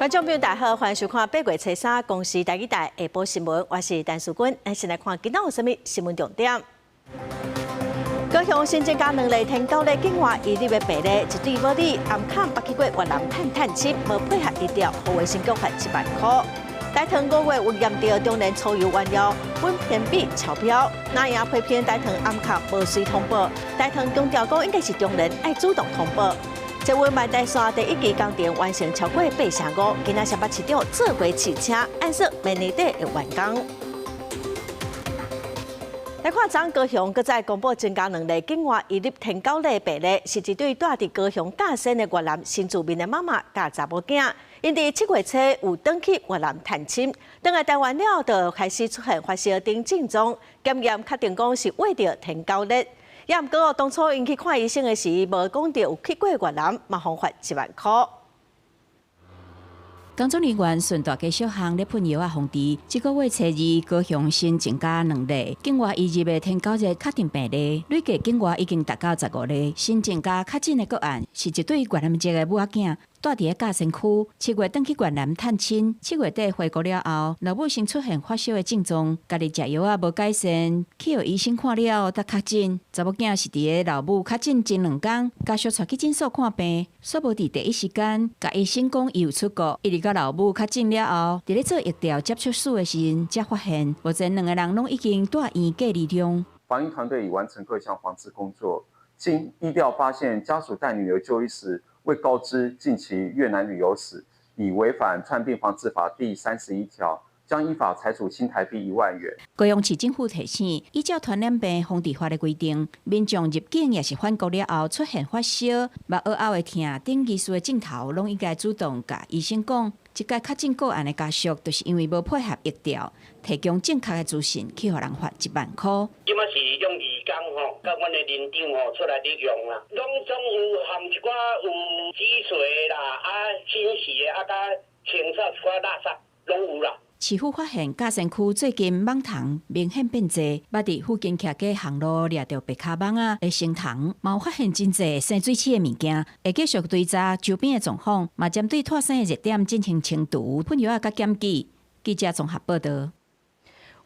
觀眾朋友大家好，歡迎收看八月初三公視台語台下晡新聞，我是陳淑君。咱先來看今仔有啥物新聞重點。高雄新增加兩例天狗熱境外移入的病例，一對母女暗崁捌去過越南探探親，無配合疫調，予衛生局罰1萬箍。大同五月有驗著中聯粗油原料苯偏比超標，哪樣批評大同暗崁無隨通報，大同強調講應該是中聯愛主動通報。捷運萬大線第一期工程完成超過85%，今仔雙北市長做伙試車，按說明年底會完工。來看，昨高雄閣再公布增加兩例境外移入天狗熱病例，是一對蹛佇高雄甲仙的越南新住民的媽媽佮查某囝，𪜶佇7月初有轉去越南探親，轉來台灣了，就開始出現發燒等症狀，檢驗確定講是患著天狗熱。也毋過當初𪜶去看醫生的時，無講著有去過越南，嘛予罰1萬箍。工作人員順大街小巷咧噴藥仔防治。這個月初二，高雄新增加兩例境外移入的天狗熱確定病例，累計境外已經達到15例。新增加確診的個案是一對越南籍的母仔囝，蹛佇咧甲仙區，7月轉去越南探親，7月底回國了後，老母先出現發燒的症狀，家己食藥仔無改善，去予醫生看了後才確診。查某囝是佇咧老母確診前兩工，家屬帶去診所看病，煞無佇第一時間共醫生講伊有出國，一直到老母確診了後，佇咧做疫調接觸史的時陣，才發現，目前兩个人攏已經蹛院隔離中。防疫團隊已完成各項防治工作，經疫調發現，家屬帶女兒就醫時未告知近期越南旅遊史，已違反傳染病防治法第31條，將依法裁處新台幣1萬元。高雄市政府提醒，依照傳染病防治法的規定，民眾入境抑是返國了後出現發燒、目螯仔會疼等疑似的症頭，攏應該主動共醫生講。這個確診個案的家屬，就是因為無配合疫調，提供正確的資訊，去予人罰1萬箍。這馬是用義工吼，佮阮的鄰長吼出來咧用啦，攏總有含一寡有積水的啦，啊清洗的，啊佮清掃一寡垃圾，攏有啦。市府發現甲仙區最近蠓蟲明顯變濟，捌佇附近徛家巷路掠著白跤蠓仔的成蟲，嘛有發現真濟生水鼠的物件，會繼續追查周邊的狀況，嘛針對拖生的熱點進行清除、噴藥仔佮檢舉。記者綜合報導。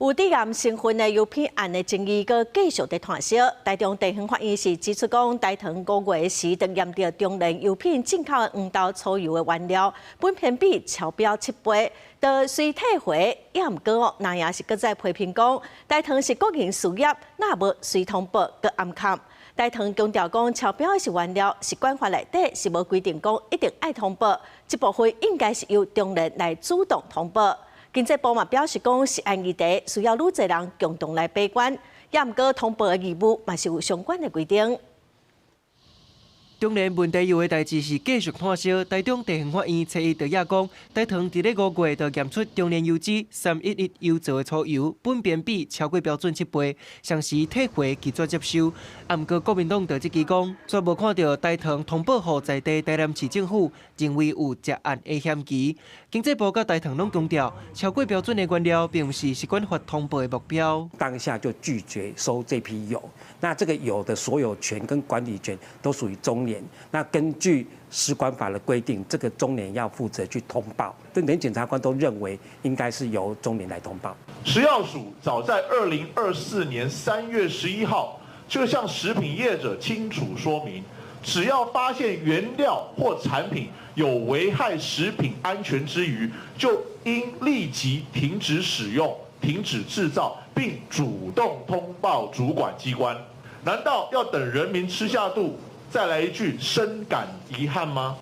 有致癌成分的油品案的爭議，閣繼續佇湠燒。台中地方法院是指出講，大同五月時就驗著中聯油品進口的黃豆粗油的原料，苯偏比超標7倍，就隨退回。也毋過哦，那也是閣再批評講，大同是國營事業，若無隨通報閣暗崁。大同強調講，超標的是原料，食管法內底是無規定講一定愛通報，這部分應該是由中聯來主動通報。經濟部嘛表示講，食安議題需要愈濟人共同來把關，也毋過通報的義務嘛是有相關的規定。中聯問題油的代誌是繼續湠燒。台中地方法院初一就也講，大同佇咧5月就驗出中聯油脂311油造的粗油，苯偏比超過標準7倍，同時退回拒絕接收。啊，毋過國民黨就這支講，煞無看著大同通報予在地台南市政府，認為有食安的嫌疑。經濟部佮大同攏強調，超過標準的原料並毋是食管法通報的目標。當下就拒絕收這批油，那這個油的所有權跟管理權都屬於中聯。那根據食管法的規定，這個中聯要負責去通報，這連檢察官都認為應該是由中聯來通報。食藥署早在2024年3月11號就向食品業者清楚說明，只要發現原料或產品有危害食品安全之虞，就應立即停止使用、停止製造，並主動通報主管機關。難道要等人民吃下肚，再來一句深感遺憾嗎？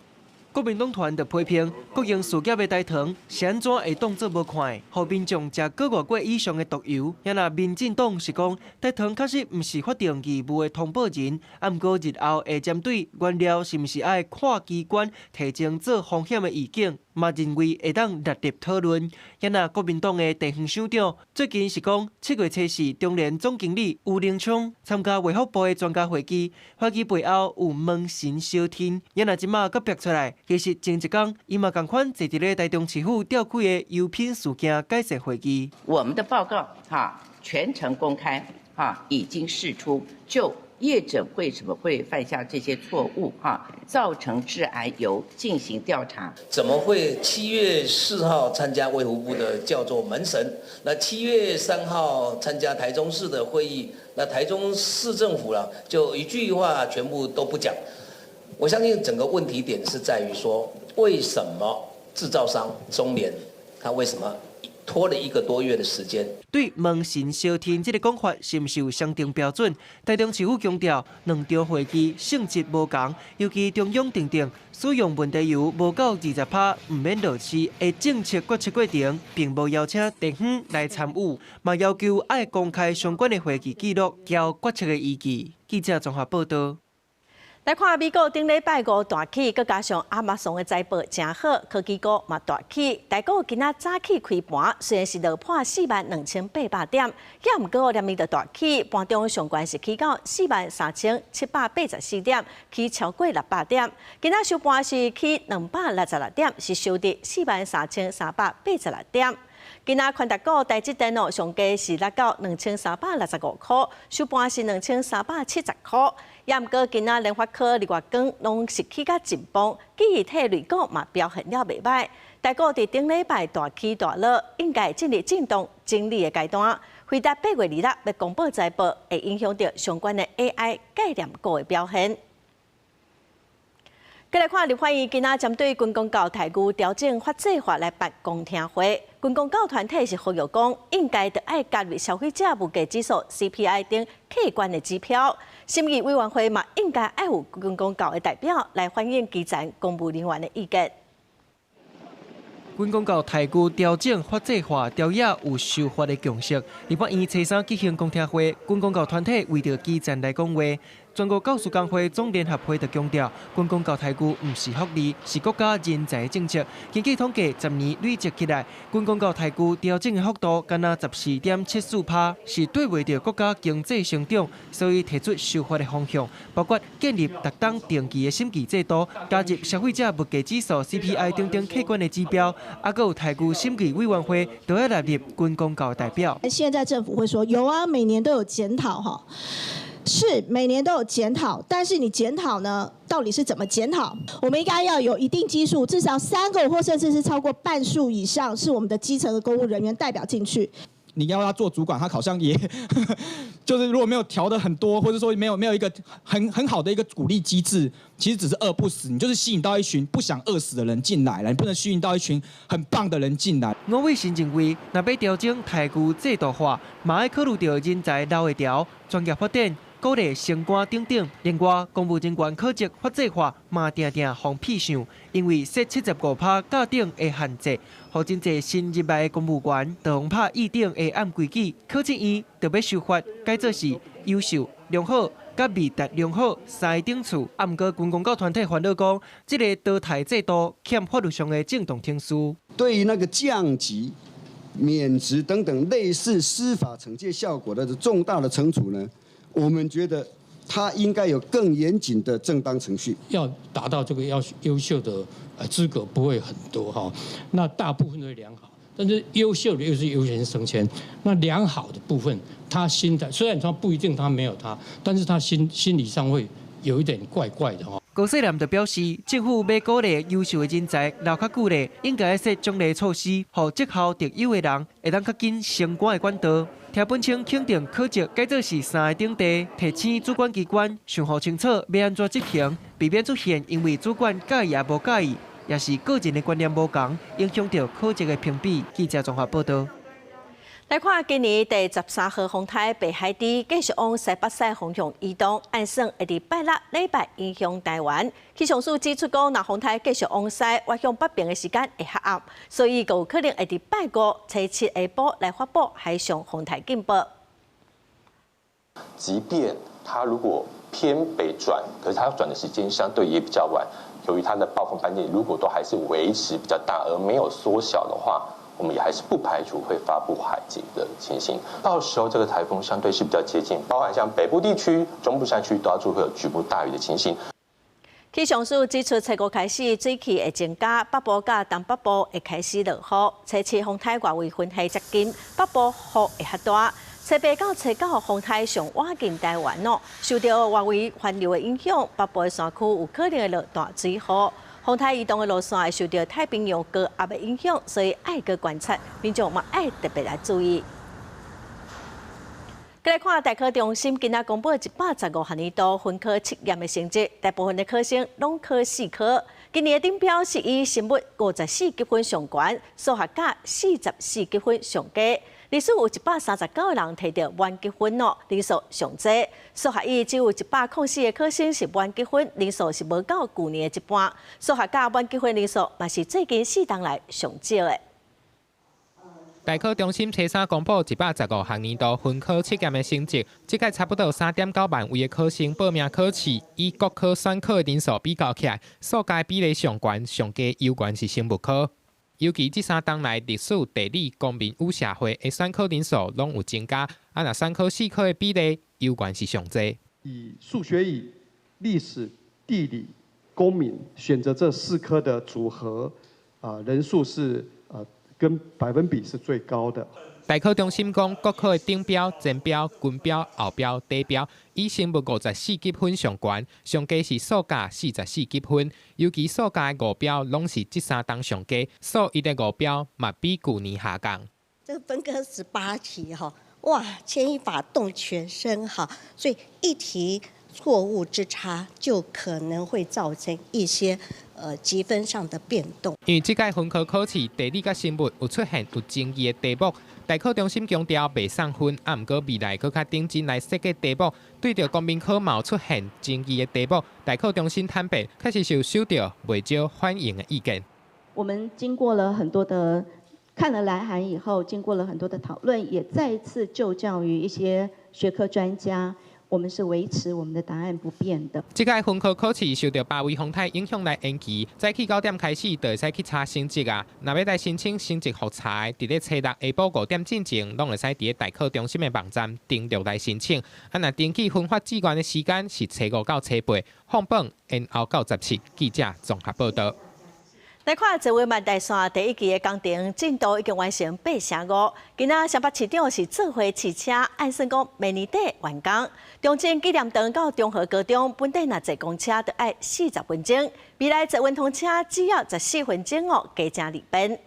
國民黨團就批評國營事業的大同是按怎會當做無看，予民眾食閣外過以上的毒油。也若民進黨是講，大同確實毋是法定義務的通報人，啊，毋過日後會針對原料是毋是愛跨機關提呈做風險的預警，嘛認為會當列入討論。也若國民黨的地方首長最近是講，7月初四，中聯總經理吳凌昌參加衛福部的專家會議，會議背後有門神相天。也若這馬閣逼出來，其實前一工，伊嘛仝款坐佇咧台中市府召開的油品事件改善會議。我們的報告哈全程公開哈，已經釋出就業者為什麼會犯下這些錯誤？哈，造成致癌油進行調查。怎麼會7月4號參加衛福部的叫做門神？那7月3號參加台中市的會議，那台中市政府啦就一句話全部都不講。我相信整個問題點是在於說，為什麼製造商中聯，他為什麼拖了一個多月的時間？對門神相天這个講法，是毋是有相定標準？台中市府強調，兩場會議性質無仝，尤其中央訂定使用問題油無夠20%，毋免落市的政策決策過程，並無邀請地方來參與，嘛要求愛公開相關的會議記錄，交決策的依據。記者綜合報道。來看美國頂禮拜五大起，閣加上亞馬遜的財報誠好，科技股嘛大起。台股今仔早起開盤，雖然是落破42,800點，也毋過連伊就大起，盤中上懸是起到43,784點，起超過600點。今仔收盤是起266點，是收佇43,386點。今仔權值股台積電哦，上低是落到2,365箍，收盤是2,370箍。也毋過今仔聯發科、日月光攏是起甲真磅，記憶體類股嘛表現了袂䆀。台股佇頂禮拜大起大落，應該進入震盪整理的階段。輝達8月26欲公布財報，會影響著相關的 AI 概念股的表現。閣來看立法院今仔針對軍公教待遇調整法制化來辦公聽會，軍公教團體是呼籲講，應該著愛加入消費者物價指數 CPI 等客觀的指標。審議委員會嘛應該愛有軍公教的代表來反映基層公務人員的意見。軍公教待遇調整法制化朝野有修法的共識。立法院初三舉行公聽會，軍公教團體為著基層來講話。全國教師工會總聯合會就強調，軍公教待遇毋是福利，是國家人才政策。根據統計，10年累積起來，軍公教待遇調整的幅度，敢若14.74%，是對袂著國家經濟成長，所以提出修法的方向，包括建立逐冬定期的審計制度，加入消費者物價指數 CPI 等等客觀的指標，啊，閣有待遇審議委員會都愛納入軍公教代表。現在政府會說有啊，每年都有檢討哈。是每年都有檢討，但是你檢討呢，到底是怎麼檢討？我們應該要有一定基數，至少三個或甚至是超過半數以上，是我們的基層的公務人員代表進去。你要他做主管，他好像也就是如果沒有調得很多，或者說沒有一個很好的一個鼓勵機制，其實只是餓不死，你就是吸引到一群不想餓死的人進來了，你不能吸引到一群很棒的人進來。吳偉新認為，若欲調整待遇制度化，嘛愛考慮著人才留會牢、專業發展、鼓勵升官等等。另外，公務人員考績法制化嘛，定定予屁想，因為設75%甲頂的限制，予真濟新入來的公務員，就予拍預定的按規矩，考試院著欲修法，改做是優秀、良好、佮未達良好三個等次。啊，毋過軍公教團體煩惱講，這个淘汰制度欠法律上的正當程序。對於那個降級、免職等等類似司法懲戒效果的重大的懲處呢，我們覺得他應該有更嚴謹的正當程序。要達到這個要優秀的資格不會很多哈，那大部分都良好，但是優秀的又是優先升遷。那良好的部分，他心態雖然說不一定他沒有他，但是他心理上會有一點怪怪的哈。高世南就表示，政府欲鼓勵優秀的人才留較久咧，應該設獎勵措施，予績效特優的人會當較緊升官的管道。聽本清肯定考績改做是三個等第，提醒主管機關想予清楚欲按怎執行，避免出現因為主管佮意抑無佮意，抑是個人的觀念無仝，影響著考績的評比。記者綜合報道。來看今年第13號風颱白海豬繼續往西北西方向移動，按算會佇拜六禮拜影響台灣。氣象署指出講，若風颱繼續往西，倚向北爿的時間會較暗，所以閣有可能會佇拜五初七下晡來發布海上風颱警報。即便它如果偏北轉，可是它轉的時間相對也比較晚。由於它的暴風半徑如果都還是維持比較大，而沒有縮小的話，我們也還是不排除會發布海警的情形。到時候這個颱風相對是比較接近，包含像北部地區、中部山區都要注意會有局部大雨的情形。氣象署指出，初五開始水汽會增加，北部佮東北部會開始落雨。初七風颱外圍雲系接近，北部雨會較大。初八到初九風颱上倚近台灣哦，受著外圍環流的影響，北部的山區有可能會落大水雨。風颱移動的路線會受著太平洋高壓的影響，所以愛閣觀察，民眾嘛愛特別來注意。閣來看大考中心今仔公布115學年度分科測驗的成績，大部分的考生攏考四科。今年的頂標是以生物54級分上懸，數學甲44級分上低。歷史有139個人提著滿級分哦，人數上濟。數學乙只有104個考生是滿級分，人數是無夠舊年的一半。數學甲滿級分人數嘛是最近四冬來上少的。大考中心初三公布115學年度分科測驗的成績，這屆差不多3.9萬位的考生報名考試，以各科選考的人數比較起來，數甲比例上懸，上低猶原是生物科。尤其這三冬來，歷史、地理、公民與社會的選考人數攏有增加，啊，若選考四科的比例猶原是上濟。以數學乙、歷史、地理、公民選擇這四科的組合，啊，人數是跟百分比是最高的。大考中心講，各科的頂標、前標、均標、後標、底標，以生物54級分上懸，上低是數甲44級分。尤其數甲的五標攏是這三冬上低，數一的五標嘛比舊年下降。這個分科18題哈，哇，牽一髮動全身哈，所以一題錯誤之差就可能會造成一些積分上的變動。因為這屆分科考試地理佮生物有出現有爭議的題目，大考中心強調袂送分，啊，毋過未來閣較認真來設計題目，對著公民科嘛有出現爭議的題目，大考中心坦白確實是有收著袂少反映的意見。我們經過了很多的看了來函以後，經過了很多的討論，也再次就教於一些學科專家。我們是維持我們的答案不變的。這屆分科考試受著八維風颱影響來延期，早起9點開始就會使去查成績啊。若欲來申請成績複查，佇咧初六下晡5點進前，攏會使佇咧大考中心的網站登錄來申請。啊，若登記分發志願的時間是初五到初八，放榜延後到17。記者綜合報導。來看捷運萬大線第一期的工程進度已經完成85%。今仔雙北市長是做伙試車，按算講明年底完工。中正紀念堂到中和高中本底若坐公車著愛40分鐘，未來捷運通車只要14分鐘哦，加誠利便。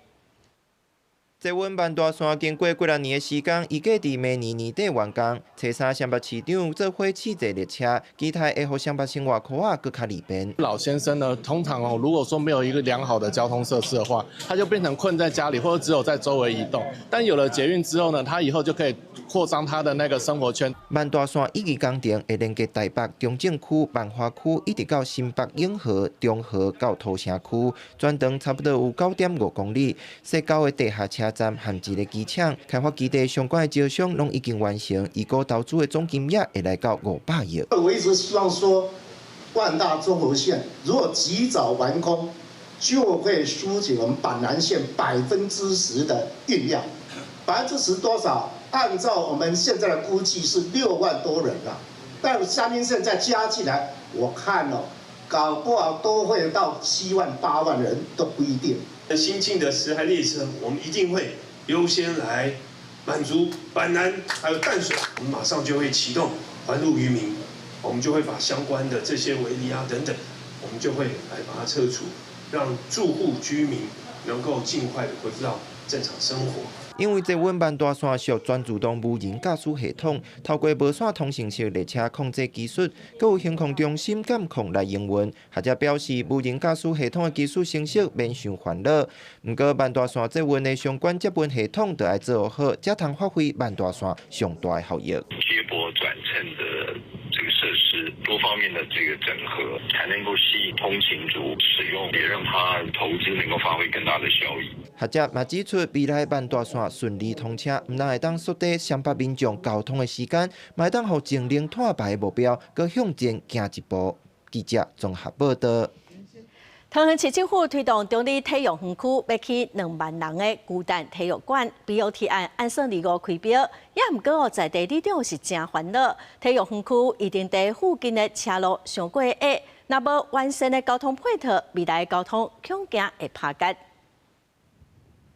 捷運萬大線經過幾若年的時間，預計佇明年年底完工。初三雙北市長做伙試坐列車，期待會予雙北生活箍仔閣較利便。老先生呢，通常哦，如果說沒有一個良好的交通設施的話，他就變成困在家裡，或者只有在周圍移動。但有了捷運之後呢，他以後就可以擴張他的那個生活圈。萬大線一期工程會連接台北中正區、萬華區，一直到新北永和、中和到土城區，全長差不多有9.5公里。設九个地下車站和一个機場，開發基地相關的招商攏已經完成，預估投資的總金額會來到500億。我一直希望說，萬大綜合線如果及早完工，就會疏解我們板南線10%的運量，10%多少？按照我們現在的估計是6萬多人啦，但三鶯線再加進來，我看哦，搞不好都會到7萬8萬人都不一定。新進的10台列車，我們一定會優先來滿足板南還有淡水，我們馬上就會啟動還路於民，我們就會把相關的這些圍籬啊等等，我們就會來把它撤除，讓住戶居民能夠盡快的恢復到正常生活。因為捷運萬大線屬全自動無人駕駛系統，透過無線通訊式列車控制技術，閣有行控中心監控來營運。學者表示，無人駕駛系統的技術成熟，免傷煩惱。毋過萬大線捷運的相關接運系統，著愛做好，才通發揮萬大線上大的效益。接駁轉乘的這個設施，多方面的這個整合，才能夠吸引通勤族使用，也讓他投資能夠發揮更大的效益。學者嘛指出，未來萬大線順利通車，毋但會當縮短雙北民眾交通的時間，嘛會當予淨零碳排的目標閣向前行一步。記者綜合報導。桃園市政府推動中坜體育園區欲起2萬人的巨蛋體育館，BOT 案按算25開標，也毋過哦，在地里長是誠煩惱。體育園區預定地附近的車路傷過狹，若無完善的交通配套，未來交通恐驚會拍結。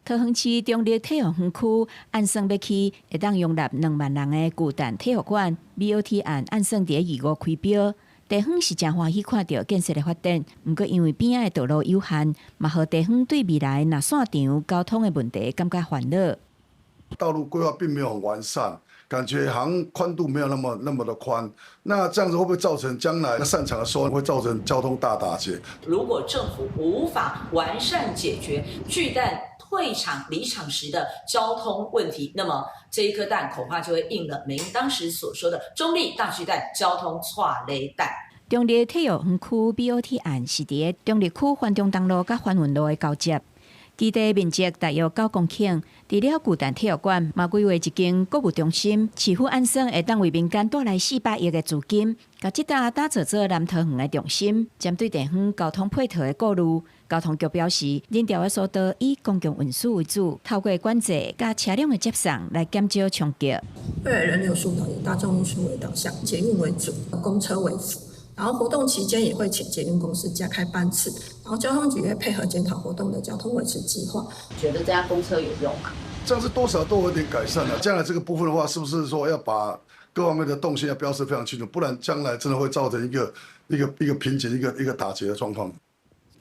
桃園市中壢體育園區按算欲起會當容納2萬人的巨蛋體育館 BOT 案按算佇25開標。地方是誠歡喜看著建設的發展，毋過因為邊仔的道路有限，嘛予地方對未來若散場交通的問題感覺煩惱。道路規劃並沒有很完善，感覺好像寬度沒有那麼那麼的寬。那這樣子會不會造成將來散場的時候會造成交通大打結？如果政府無法完善解決巨蛋退場離場時的交通問題，那麼這一顆蛋恐怕就會應了美英當時所說的中壢大巨蛋交通掣雷蛋。中壢體育園區 BOT 案是佇咧中壢區環中東路佮環運路的交接，基地面積大約9公頃。除了巨蛋體育館，嘛規劃一間購物中心，市府按算會當為民間帶來400億的資金，共這搭打造做南桃園的中心。針對地方交通配套的顧慮，交通局表示，人潮的疏導以公共運輸為主，透過管制佮車輛的接送來減少衝擊。未來人流疏導以大眾運輸為導向，捷運為主，公車為輔。然後活動期間也會請捷運公司加開班次，然後交通局會配合檢討活動的交通維持計劃。覺得這樣公車有用嗎？這樣子多少都有點改善了。將來這個部分的話，是不是說要把各方面的動線要標示非常清楚？不然將來真的會造成一個一個一個瓶頸、一個一個打結的狀況。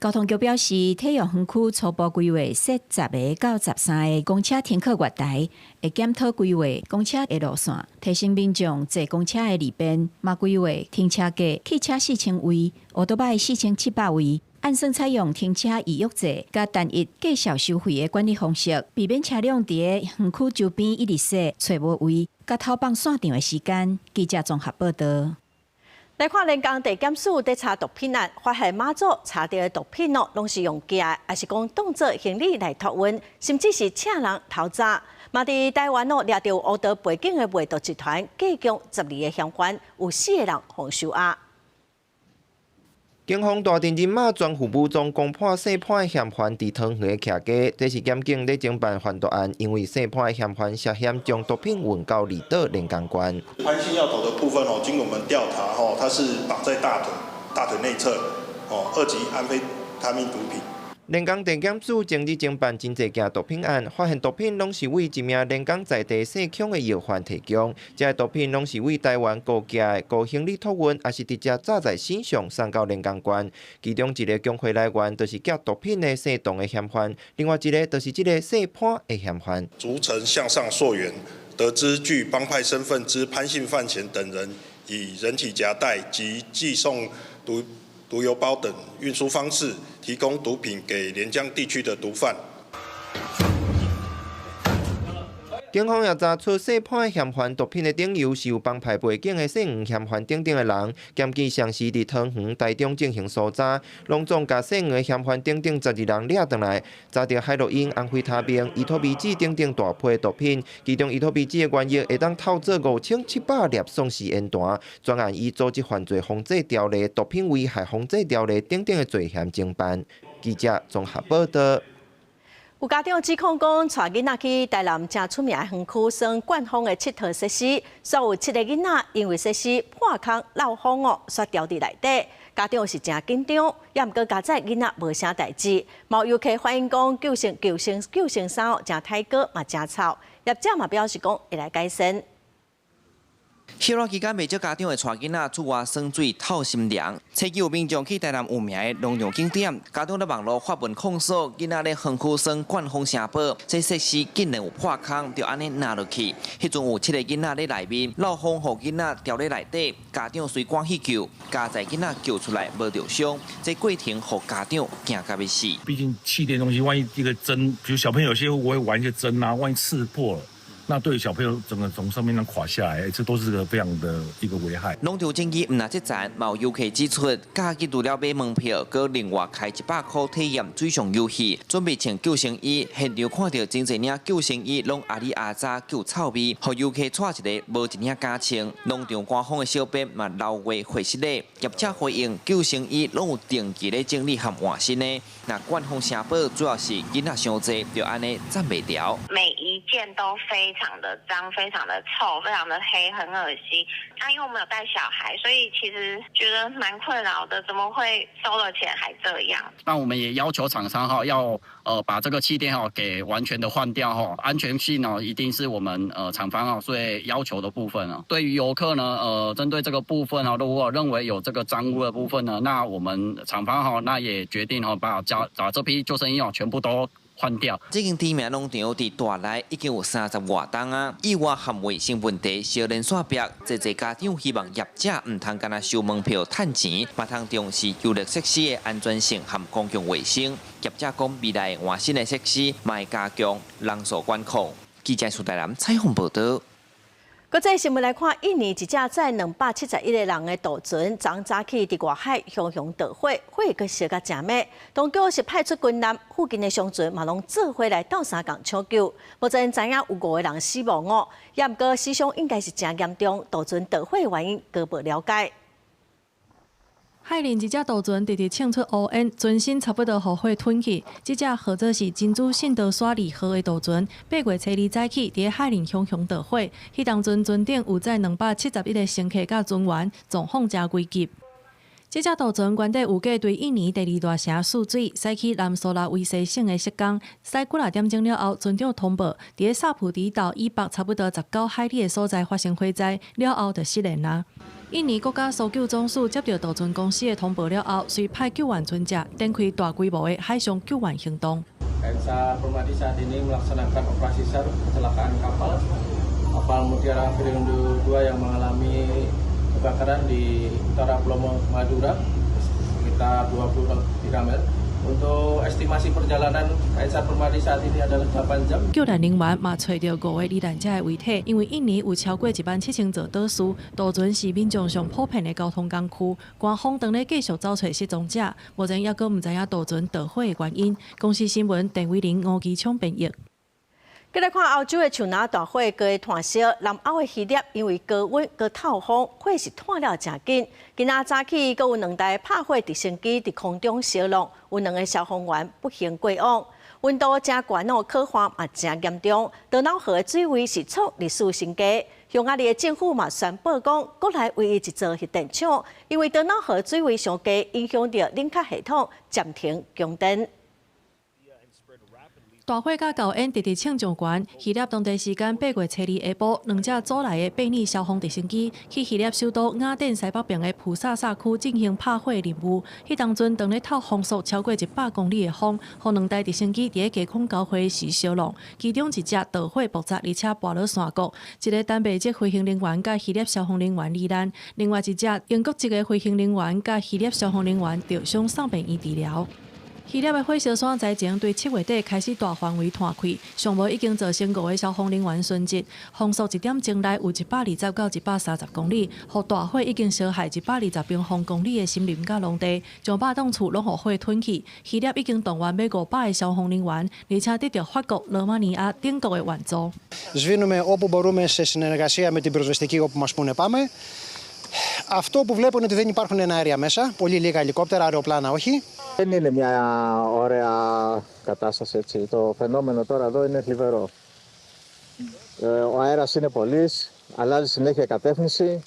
交通局表示，體育園區初步規劃設10個到13個公車停靠月台，會檢討規劃公車的路線，提升民眾坐公車的利便。嘛規劃停車格汽車4000位，歐多拜4700位。按算採用停車預約制，佮單一計數收費的管理方式，避免車輛佇園區周邊一直踅，揣無位，佮偷放散場的時間。記者綜合報道。來看連江地檢署佇查毒品案，發現馬祖查著的毒品哦，攏是用寄的，抑是講當做行李來託運，甚至是請人偷詐。嘛佇台灣哦，掠著烏道背景的賣毒集團，計共12個嫌犯，有4個人予收押。警方大陣人馬全副武裝攻破姓潘的嫌犯佇桃園的徛家，這是檢警咧偵辦販毒案，因為姓潘的嫌犯涉嫌將毒品運到離島連江縣。潘姓藥頭的部分哦，經過我們調查吼，他是綁在大腿內側哦，2級安非他命毒品。連江地檢署前日偵辦真濟件毒品案，發現毒品攏是為一名連江在地姓孔的藥販提供，這个毒品攏是為台灣高寄的高行李託運，抑是直接紮在身上送到連江縣。其中一个供貨來源就是寄毒品的姓董的嫌犯，另外一个就是這个姓潘的嫌犯。逐層向上溯源，得知具幫派身份之潘姓范閒等人，以人體夾帶及寄送毒郵包等運輸方式，提供毒品給連江地區的毒販。警方也查出姓潘的嫌犯毒品的頂頭是有幫派背景的姓黃嫌犯等等的人，檢警同時佇桃園、台中進行搜查，攏總共姓黃的嫌犯等等12人掠轉來，查著海洛因、安非他命、依托咪酯等等大批毒品，其中依托咪酯的原液會當透做5700粒喪屍煙彈。專案以組織犯罪防治條例、毒品危害防治條例等等的罪嫌偵辦。記者綜合報道。有家長指控講，帶囡仔去台南誠出名的園區耍灌風的𨑨迌設施，煞有7個囡仔因為設施破空漏風哦，煞牢佇內底。家長是誠緊張，也毋過佳哉囡仔無啥代誌。嘛有遊客反映講，救生衫哦，誠刣過嘛誠臭。業者嘛表示講會來改善。歇熱期間，袂少家長會帶囡仔出外耍水透心涼。初期有民眾去台南有名的農場景點，家長佇網路發文控訴，囡仔咧園區耍灌風城堡，這設施竟然有破空，就按呢爛落去。彼陣有7個囡仔佇內面，漏風予囡仔牢佇內底，家長隨趕去救，佳哉囡仔救出來無著傷，這過程予家長驚甲欲死。畢竟氣墊東西，萬一一個針，比如小朋友有些會玩一些針啊，萬一刺破了。那對小朋友整個從上面那垮下來，這都是個非常的一個危害。農場爭議毋但這層，嘛有遊客指出，假期除了買門票，閣另外開100箍體驗水上遊戲，準備穿救生衣。現場看著真濟領救生衣，攏阿里阿雜夠臭味，予遊客帶一个無一領敢穿。農場官方的小編嘛留話回釋咧，業者回應救生衣攏有定期咧整理和換新的。若灌風城堡主要是囡仔傷濟，就按呢攢袂牢。每一一件都非常的髒，非常的臭，非常的黑，很惡心。啊，因為我們有帶小孩，所以其實覺得蠻困擾的。怎麼會收了錢還這樣？那我們也要求廠商哈，要把這個氣墊哈給完全的換掉哈，安全性呢一定是我們廠方哦最要求的部分啊。對於遊客呢，針對這個部分哦，如果認為有這個髒污的部分呢，那我們廠方哈那也決定哈把這批救生衣哦全部都換掉。這間知名農場佇大內已經有30外冬啊，意外和衛生問題相連煞壁，濟濟家長希望業者毋通干焦收門票趁錢，嘛通重視遊樂設施的安全性和公共衛生。業者講未來換新的設施，嘛會加強人數管控。記者蘇大南採訪報導。國際新聞來看，印尼一隻載271個人的渡船，昨早起佇外海熊熊著火，火閣燒甲誠猛。當局是派出軍艦，附近的商船嘛攏做伙來鬥相共搶救。目前知影有五個人死亡哦，也毋過死傷應該是誠嚴重。渡船著火的原因閣無了解。海裡一隻渡船直直衝出烏煙，船身差不多予火吞去。這隻號做是珍珠聖淘沙二號的渡船，8月初2早起，佇海裡熊熊著火。彼當陣船頂有載271個乘客佮船員，狀況誠危急。這隻渡船原底預計對印尼第二大城泗水，駛去南蘇拉威西省的色岡，駛幾若點鐘了後，船長通報，佇咧薩普迪島以北差不多19海里的所在發生火災，了後就失聯啦。印尼國家搜救總署接到渡船公司的通報了後，隨派救援船隻展開大規模的海上救援行動。 KN SAR Permadi saat ini melaksanakan operasi SAR kecelakaan kapal kapal Mutiara Firindo 2 yang mengalami kebakaran di utara Pulau Madura sekitar 23 mil. Untuk estimasi perjalanan KN SAR Permadi saat ini adalah 8 jam. 救援人員嘛揣著五个罹難者的遺體，因為印尼有超過17,000座島嶼，渡船是民眾上普遍的交通工具。官方當咧繼續找揣失蹤者，目前猶閣毋知影渡船著火的原因。公視新聞鄧偉玲、吳基聰編譯。閣來看歐洲的樹林大火，閣湠燒，南歐的希臘因為高溫閣透風，火勢湠了誠緊。今仔早起，閣有兩台拍火直升機佇空中燒弄，有兩个消防員不幸過往。溫度誠懸哦，洘旱嘛誠嚴重，多瑙河的水位是創歷史新低。匈牙利的政府嘛宣布講，國內唯一一座核電廠，因為多瑙河水位傷低，影響著冷卻系統暫停供電。大火佮厚煙直直衝上懸，希臘當地時間8月初2下晡，兩隻組來的貝爾消防直升機去希臘首都雅典西北爿的普薩薩區進行拍火任務。彼當陣當咧透風速超過100公里的風，予兩台直升機佇咧低空交匯時燒挵，其中一隻著火爆炸，而且跋落山谷。一个丹麥籍飛行人員佮希臘消防人員罹難，另外一隻英國籍的飛行人員佮希臘消防人員著傷送病院治療。希臘的火燒山災情對7月底開始大範圍湠開，上無已經造成五个消防人員殉職。風速一點鐘內有120到130公里，予大火已經燒害120平方公里的森林佮農地，上百棟厝攏予火吞去。希臘已經動員欲500个消防人員，而且得著法國、羅馬尼亞等國的援助。 Σβήνουμε όπου μπορούμε σε συνεργασία με την πυροσβεστική όπου μας πούνε πάμε. Αυτό που βλέπω είναι ότι δεν υπάρχουν εναέρια μέσα, πολύ λίγα ελικόπτερα, αεροπλάνα όχι. Δεν είναι μια ωραία κατάσταση έτσι. Το φαινόμενο τώρα εδώ είναι θλιβερό. Ο αέρας είναι πολύς, αλλάζει συνέχεια κατεύθυνση.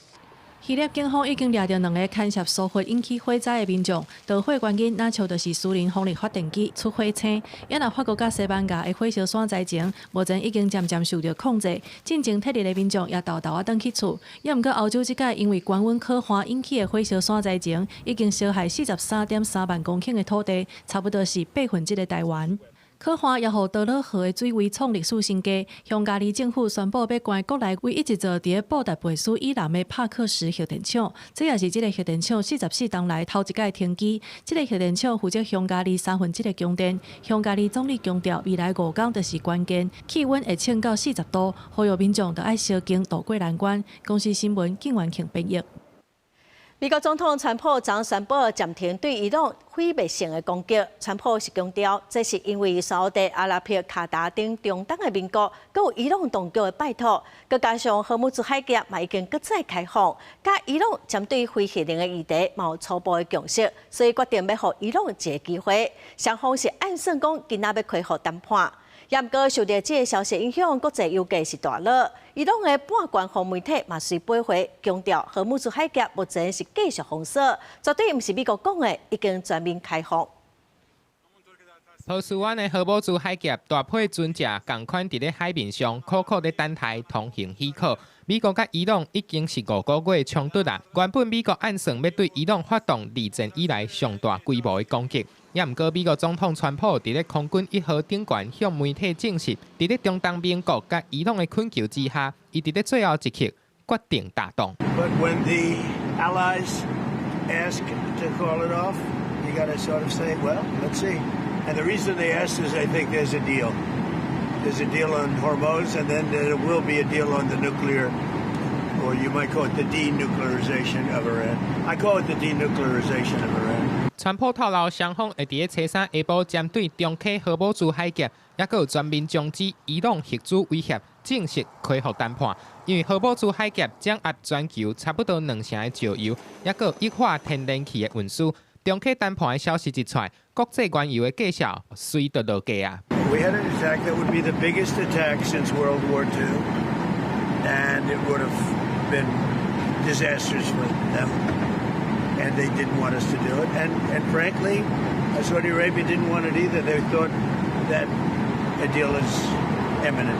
希臘警方已經掠著兩个牽涉疏忽引起火災的民眾，著火原因若像就是私人風力發電機出火星。也若法國佮西班牙的火燒山災情，目前已經漸漸受著控制。進前撤離的民眾也沓沓仔轉去厝。也毋過歐洲這擺因為高溫洘旱引起的火燒山災情，已經燒害43.3萬公頃的土地，差不多是1/8的台灣。洘旱也予多瑙河的水位創歷史新低。匈牙利政府宣布欲關國內唯一一座佇咧布達佩斯以南的帕克什核電廠，這也是這个核電廠44冬來頭一擺停機。這个核電廠負責匈牙利1/3的供電。匈牙利總理強調，未來5工就是關鍵，氣溫會衝到40度，呼籲民眾著愛相敬渡過難關。公視新聞靳元慶編譯。美國總統川普昨宣布暫停對伊朗毀滅性的攻擊。川普是強調，這是因為沙烏地阿拉伯、卡達等中東的盟國，閣有伊朗當局的拜託，閣加上荷姆茲海峽嘛已經閣再開放，佮伊朗針對非核能的議題嘛有初步的共識，所以決定欲予伊朗一个機會。雙方是按算講，今仔欲恢復談判。也毋過受著這个消息影響，國際油價是大落。伊朗的半官方媒體嘛隨背回強調，荷姆茲海峽目前是繼續封鎖，絕對毋是美國講的已經全面開放。波斯灣的荷姆茲海峽大批船隻仝款佇咧海面上苦苦咧等待通行許可。美國佮伊朗已經是5個月衝突啦。原本美國按算欲對伊朗發動二戰以來上大規模的攻擊，也毋過美國總統川普佇咧空軍一號頂懸向媒體證實，佇咧中東盟國佮伊朗的懇求之下，伊佇咧最後一刻決定打動。 But when the allies ask to call it off, you got to sort of say, well, let's see. And the reason they asked is I think there's a deal. There's a deal on Hormuz, and then there will be a deal on the nuclear, or you might call it the denuclearization of Iran. I call it the denuclearization of Iran. 川普透露，雙方會佇咧初三下晡針對重啟荷姆茲海峽，抑閣有全面終止伊朗核子威脅，正式恢復談判。因為荷姆茲海峽掌握全球差不多兩成的石油，抑閣有液化天然氣的運輸。重啟談判的消息一出來，國際原油的價數隨著落價啊。 We had an attack that would be the biggest attack since World War II, and it would have been disastrous for them. And they didn't want us to do it. And frankly, Saudi Arabia didn't want it either. They thought that a deal is imminent.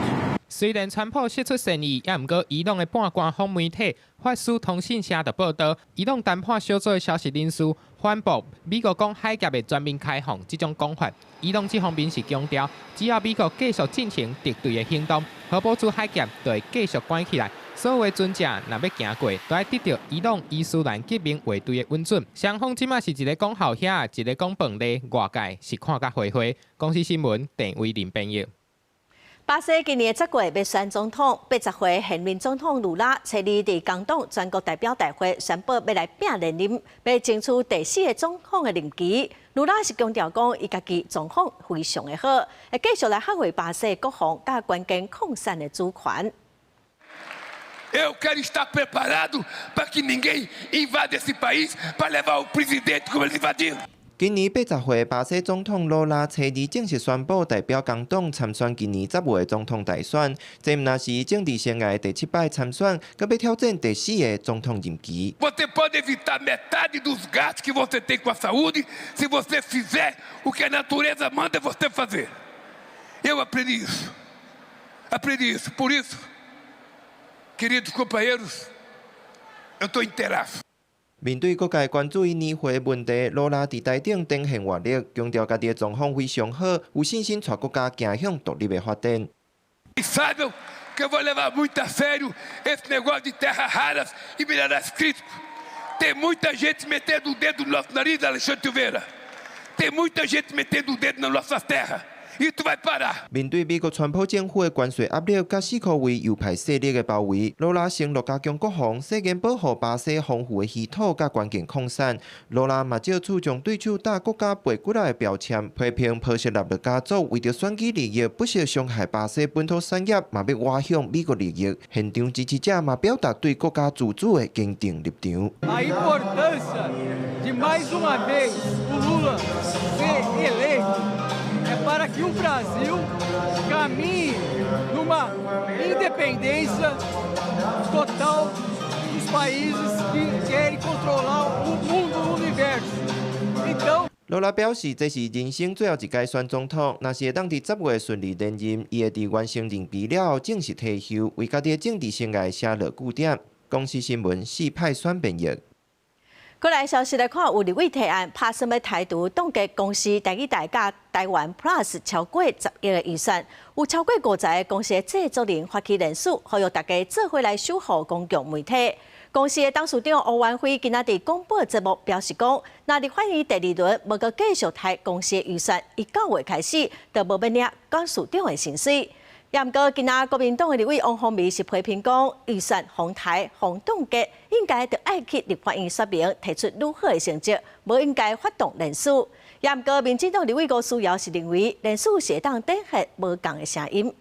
雖然川普釋出善意，也毋過伊朗的半官方媒體法斯通訊社就報導，伊朗談判小組的消息人士反駁美國講海峽會全面開放這種講法。伊朗這方面是強調，只要美國繼續進行敵對的行動，荷姆茲海峽就會繼續關起來。所有的船隻若欲行過，都愛得著伊朗伊斯蘭革命衛隊的允准。雙方這馬是一个講鱟魚，一个講飯螺，外界是看甲花花。公視新聞鄭偉林編譯。巴西今年10月欲選總統，80歲現任總統盧拉，初二佇工黨全國代表大會宣布欲來拼連任，欲爭取第四个總統的任期。盧拉是強調講，伊家己狀況非常的好，會繼續來捍衛巴西國防佮關鍵礦產的主權。 Eu quero estar preparado para que ninguém invada esse país para levar o presidente como eles invadiram. 今年80歲巴西總統盧拉初二正式宣布代表工黨參選今年10月總統大選，這毋但是政治生涯第七擺參選，閣欲挑戰第四个總統任期。 Você pode evitar metade dos gastos que você tem com a saúde se você fizer o que a natureza manda você fazer. Eu aprendi isso. Aprendi isso. Por isso, queridos companheiros, eu estou inteiraço. 面對各界關注伊年歲問題，盧拉佇台頂展現活力，強調家己的狀況非常好，有信心帶國家走向獨立的發展。 E saibam que eu vou levar muito a sério esse negócio de terras raras e minerais críticos. Tem muita gente metendo o dedo no nosso nariz, Alexandre Silveira. Tem muita gente metendo o dedo na nossa terra. Isso vai parar. 面對美國川普政府的關稅壓力，佮四箍圍右派勢力的包圍，盧拉承諾加強國防，誓言保護巴西豐富的稀土佮關鍵礦產。盧拉嘛借此將對手打國家背骨仔的標籤，批評波索納羅家族為著選舉利益，不惜傷害巴西本土產業，嘛欲倚向美國利益。現場支持者嘛表達對國家自主的堅定立場。 A importância de mais uma vez o Lula ser eleito é para que o Brasil caminhe numa independência total dos países que querem controlar o mundo, o universo. Então 盧拉表示，這是人生最後一屆選總統，若是會當佇10月順利連任，伊會佇完成任期了後正式退休，為家己的政治生涯寫落句點。公視新聞四派選編譯。過來消息來看，有立委提案，拍算欲台獨凍結公視台語台佮台灣 Plus 超過10億的預算，有超過50个公視的製作人發起連署，呼籲大家做伙來守護公共媒體。公視的董事長吳婉輝今仔佇廣播節目表示講，若立法院第二輪無閣繼續刣公視的預算，伊9月開始就無欲領董事長的薪水。也毋過，今仔國民黨的立委王鴻薇是批評講，預算予刣予凍結，應該著愛去立法院說明，提出愈好的成績，無應該發動連署。也毋過，民進黨立委吳思瑤是認為，連署是會當展現無仝的聲音。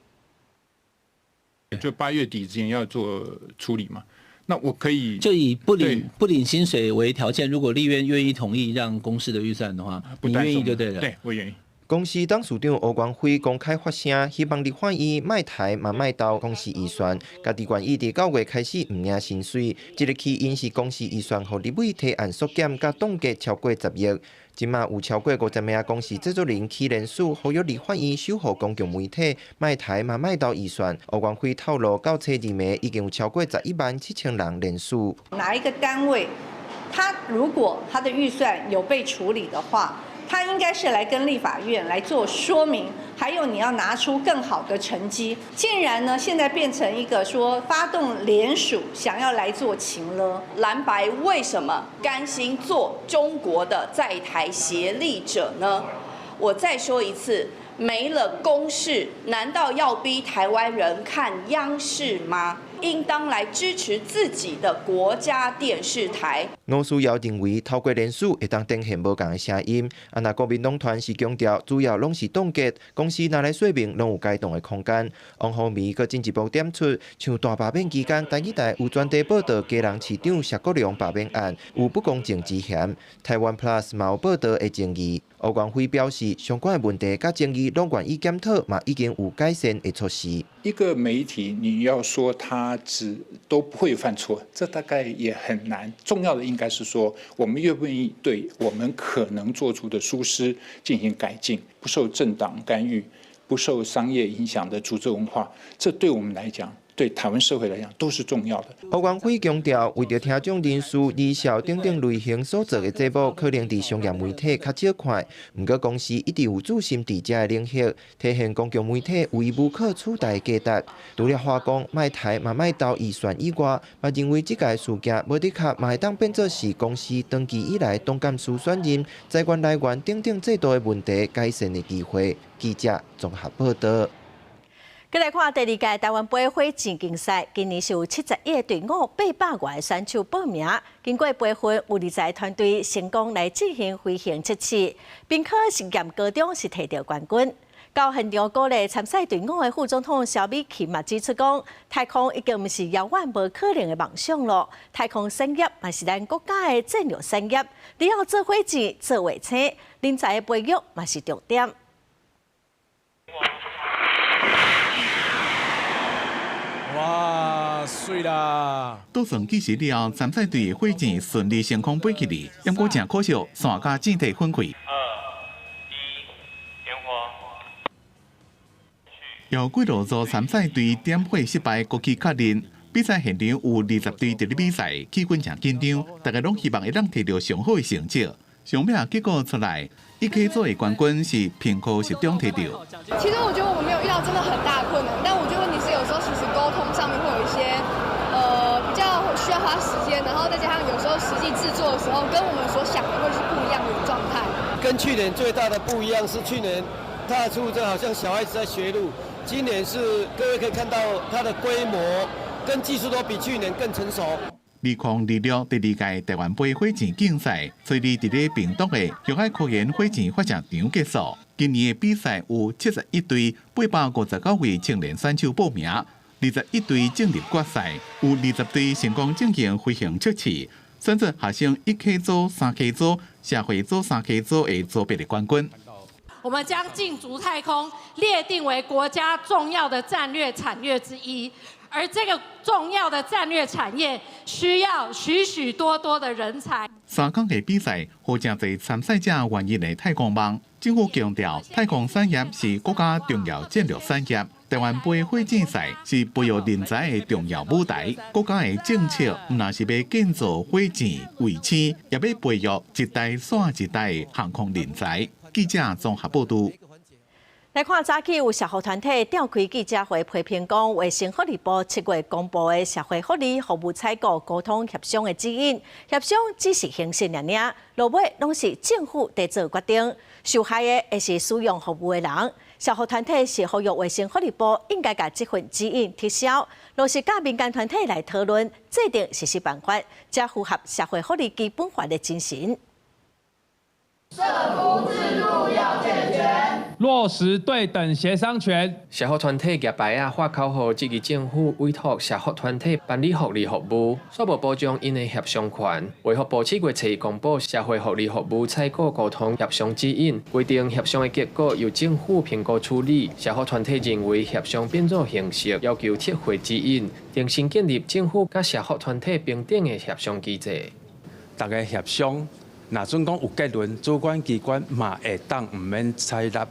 就8月底之前要做處理嘛？那我可以就以不領薪水為條件，如果立院願意同意讓公視的預算的話，你願意就對了。對，我願意。公視董事長吳元輝公開發聲，希望立法院莫抬嘛莫鬥公視預算，家己願意佇9月開始毋領薪水。這个起因是公視預算予立委提案縮減佮凍結超過10億。這馬有超過50名公視製作人起連署，呼籲立法院守護公共媒體，莫抬嘛莫鬥預算。吳元輝透露，到初二暝已經有超過11萬7千人連署。哪一個單位，他如果他的預算有被處理的話，他應該是來跟立法院來做說明，還有你要拿出更好的成績。竟然呢，現在變成一個說發動聯署，想要來做情勒。藍白為什麼甘心做中國的在台協力者呢？我再說一次，沒了公視，難道要逼台灣人看央視嗎？應當來支持自己的國家電視台。吳思瑤認為，透過連署會當呈現無仝的聲音。啊，若國民黨團是強調，主要攏是凍結，公視若來說明，攏有改動的空間。王鴻薇閣進一步點出，像大罷免期間，台語台有專題報導基隆市長謝國樑罷免案有不公正之嫌，台灣 Plus 嘛有報導的爭議。吳元輝表示，相關的問題佮爭議攏願意檢討，嘛已經有改善的措施。一個媒體，你要說他只都不會犯錯，這大概也很難。重要的應該是說，我們願不願意對我們可能做出的疏失進行改進，不受政黨干預、不受商業影響的組織文化，這對我們來講，對台灣社會來講都是重要的。吳元輝強調，為著聽眾人數、離校等等類型所做的節目，可能佇商業媒體較少看。毋過公視一直有注深佇這个領域，體現公共媒體有伊無可取代的價值。除了話講莫抬嘛莫鬥預算以外，嘛認為這个事件無的確嘛會當變做是公視長期以來董監事選任、資源來源等等制度的問題改善的機會。記者綜合報導。閣來看第二屆台灣杯火箭競賽，今年是有71個隊伍800外個選手報名。經過培訓，有20個團隊成功來進行飛行測試，並科實驗高中是提著冠軍。到現場鼓勵參賽隊伍的副總統蕭美琴嘛指出講，太空已經毋是遙遠無可能的夢想囉，太空產業嘛是咱國家的戰略產業。你要做火箭、做衛星，人才的培育嘛是重點。哇，媠啦！倒算計時了後，參賽隊的火箭順利升空飛起來，毋過誠可惜，線佮箭體分開。 2、1，點火。有幾落組參賽隊點火失敗，國旗確認。比賽現場有20隊佇咧比賽，氣氛誠緊張，大家攏希望會當提著上好的成績。上尾結果出來，一 K 組的冠軍是屏科實中提著。其實我覺得我們沒有遇到真的很大困難，但我覺得問題是有時候其實溝通上面會有一些，比較需要花時間，然後再加上有時候實際製作的時候跟我們所想的會是不一樣的狀態。跟去年最大的不一樣是去年踏出這好像小孩子在學路，今年是各位可以看到它的規模跟技術都比去年更成熟。2026第二屆台灣杯火箭競賽，昨日佇咧屏東的玉海科研火箭發射場結束。今年的比賽有71隊859位青年選手報名，21隊進入決賽，有20隊成功進行飛行測試，選出學生一 K 組、三 K 組、社會組、三 K 組的組別的冠軍。我們將競逐太空列定為國家重要的戰略產業之一。而這個重要的戰略產業需要許許多多的人才。三工的比賽，予誠濟參賽者願意的太空夢。政府強調，太空產業是國家重要戰略產業。台灣杯火箭賽是培育人才的重要舞台。國家的政策毋但是欲建造火箭、衛星，也欲培育一代紲一代的航空人才。記者綜合報導。來看早起有社福團體召開記者會，批評講衛生福利部7月公布的社會福利服務採購溝通協商的指引，協商只是形式爾爾，落尾攏是政府佇做決定，受害的會是使用服務的人。社福團體是呼籲衛生福利部應該共這份指引撤銷，落實佮民間團體來討論制定實施辦法，才符合社會福利基本法的精神。社福制度要健全，落實對等協商權。社福團體攑牌仔喊口號，質疑政府委託社福團體辦理福利服務，煞無保障𪜶的協商權。衛福部7月初公布社會福利服務採購溝通協商指引，規定協商的結果由政府評估處理。社福團體認為協商變做形式，要求撤回指引，重新建立政府佮社福團體平等的協商機制。逐家協商。若準講有結論，主管機關嘛會當毋免採納。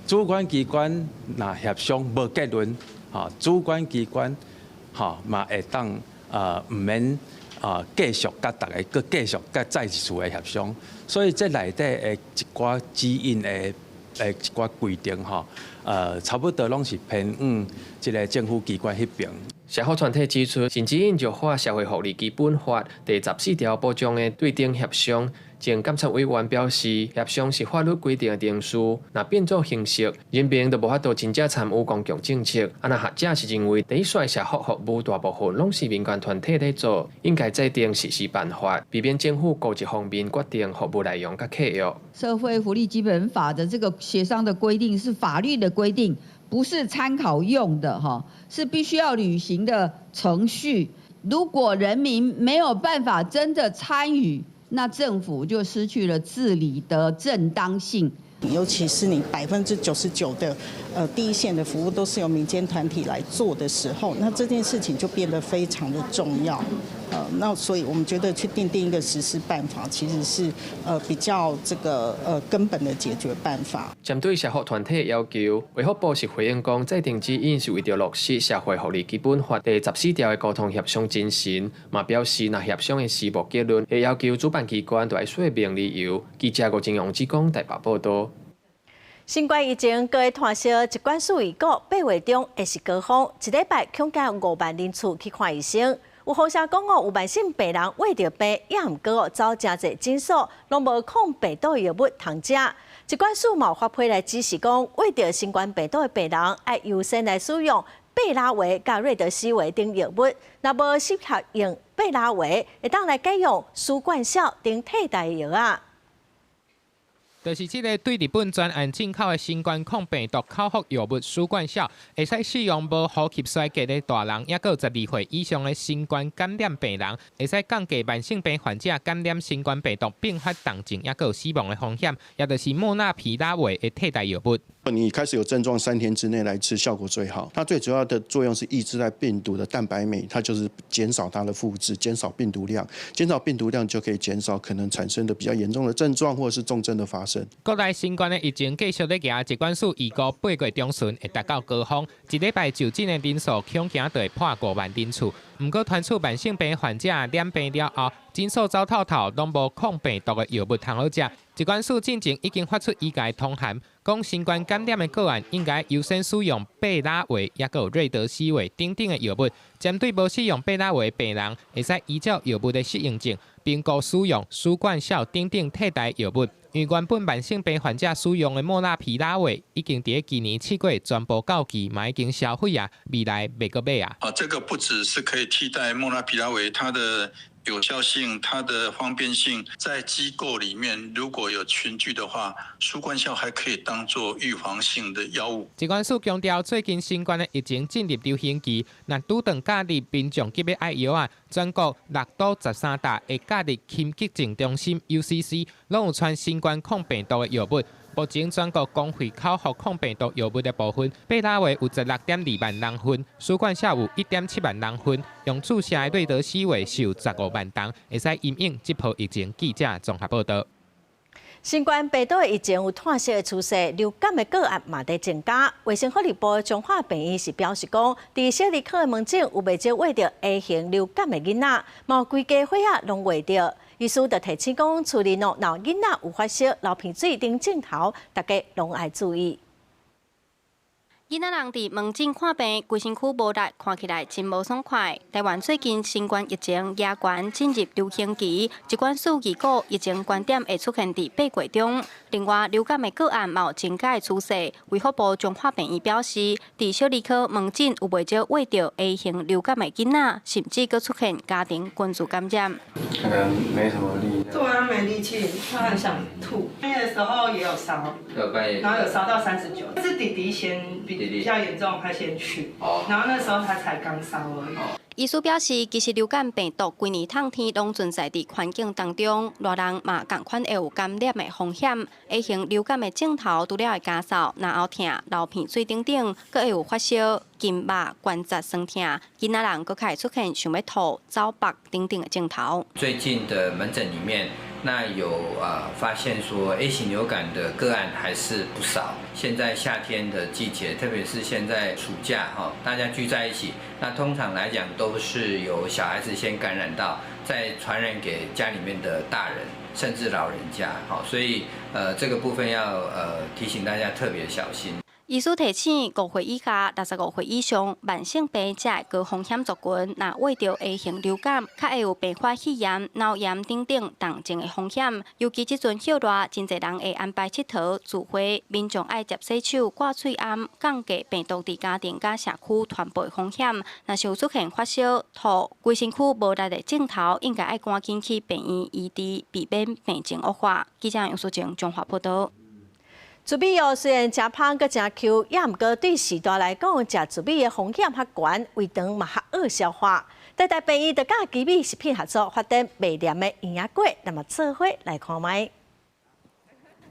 主管機關若協商無結論，吼，主管機關吼嘛會當毋免繼續佮逐家閣繼續佮再一次的協商。所以這內底的一寡指引的一寡規定吼，差不多攏是偏向這个政府機關彼爿。社福團體指出，新指引弱化社會福利基本法第14條保障的對等協商。前監察委員表示，協商是法律規定的程序，若變做形式，人民就無法度真正參與公共政策。啊，若學者是認為，第一線社福服務大部分攏是民間團體咧做，應該制定實施辦法，避免政府孤一方面決定服務內容佮契約。社會福利基本法的這個協商的規定是法律的規定，不是參考用的，哈，是必須要履行的程序。如果人民沒有辦法真的參與，那政府就失去了治理的正當性。尤其是你99%的第一線的服務都是由民間團體來做的時候，那這件事情就變得非常的重要。那所以我們覺得去訂定一個實施辦法，其實是比較這個根本的解決辦法。針對社福團體的要求，衛福部是回應講，制定指引是為著落實社會福利基本法第14條的溝通協商精神，嘛表示若協商的時無結論，會要求主辦機關著愛說明理由。記者吳正陽志講台北報道。新冠疫情閣會拖燒，疾管署預告8月中會是高峰，一禮拜恐驚5萬人次去看醫生。有風聲講哦，有慢性病人穢著病，猶毋過哦，走誠濟診所，攏無抗病毒藥物通食。疾管署嘛發批來指示講，穢著新冠病毒的病人愛優先來使用貝拉維佮瑞德西韋等藥物，若無適合用貝拉維，會當來改用舒冠孝等替代藥仔。就是這个對日本專案進口的新冠抗病毒口服藥物舒冠孝，會使使用無呼吸衰竭的大人，抑閣有12歲以上的新冠感染病人，會使降低慢性病患者感染新冠病毒併發重症，抑閣有死亡的風險，也就是莫納皮拉韋的替代藥物。你開始有症狀3天之內來吃，效果最好。它最主要的作用是抑制在病毒的蛋白酶，它就是減少它的複製，減少病毒量，減少病毒量就可以減少可能產生的比較嚴重的症狀或者是重症的發生。國內新冠的疫情繼續咧行，疾管署預估8月中旬會達到高峰，一禮拜就診的人數恐驚就會破5萬人次。毋過，傳出慢性病患者染病了後，診所走透透，攏無抗病毒的藥物通好食。疾管署進前已經發出醫界通函，講新冠感染的個案應該優先使用貝拉維，抑閣有瑞德西韋等等的藥物。針對無使用貝拉維的病人，會使依照藥物的適應症，評估使用舒冠孝等等替代藥物。因為原本慢性病患者使用的莫納皮拉韋已經佇今年7月全部到期，嘛已經銷毀啊，未來袂閣買啊。啊，這個不只是可以替代莫納皮拉韋，它的有效性、它的方便性，在機構裡面如果有群聚的話，舒冠孝還可以當做預防性的藥物。疾管署強調，最近新冠的疫情進入流行期，若拄著假日民眾急欲愛藥仔，全國6都13搭的假日輕急症中心 UCC 攏有傳新冠抗病毒的藥物。目前全國公費口服抗病毒藥物的部分，貝拉維有16.2萬人份，舒冠孝有1.7萬人份，用注射的瑞德西韋是有15萬筒，會使因應這波疫情。記者綜合報道。新冠病毒的疫情有湠息的趨勢，流感的個案嘛佇增加。衛生福利部的彰化病院是表示講，佇小兒科的門診有袂少罹著 A 型流感的囡仔，嘛有規家伙仔攏罹著。醫師就提醒講，厝裡若有囡仔有發燒、流鼻水等症頭，大家攏愛注意。囡仔人佇門診看病，規身軀無力，看起來真無爽快。台灣最近新冠疫情也懸進入流行期，疾管署預估疫情高點會出現佇8月中。另外，流感的個案嘛有增加的趨勢。衛福部彰化病院表示，佇小兒科門診有袂少罹著 A 型流感的囡仔，甚至閣出現家庭群聚感染。可能沒什麼力。突然沒力氣，突然想吐。半夜的時候也有燒，然後有燒到39。是弟弟先比較嚴重，他先去，然後那時候他才剛燒而已。醫師表示，其實流感病毒規年冬天攏存在佇環境當中，熱人嘛仝款會有感染的風險。A 型流感的症頭除了會咳嗽、咽喉疼、流鼻水等等，閣會有發燒、筋肉、關節痠疼，囡仔人閣較會出現想欲吐、走腹等等的症頭。最近的門診裡面，那有發現說 A 型流感的個案還是不少。現在夏天的季節，特別是現在暑假哈，大家聚在一起，那通常來講都是由小孩子先感染到，再傳染給家裡面的大人，甚至老人家。好，所以這個部分要提醒大家特別小心。醫師提醒，5歲以下、65歲以上慢性病者的高風險族群，若患著 A 型流感，較會有併發肺炎、腦炎等等重症的風險。尤其這陣暑熱，真濟人會安排𨑨迌聚會，民眾愛捷洗手、掛喙罨，降低病毒佇家庭佮社區傳播風險。若是有出現發燒、吐、規身軀無力的症頭，應該愛趕緊去病院醫治，避免病情惡化。記者楊淑靜綜合報導。苎米哦，雖然誠芳閣誠 Q，也毋過對序大來講，食苎米的風險較懸，胃腸嘛較惡消化。台大病院就佮奇美食品合作，發展袂黏的營養粿，咱嘛做伙來看覓。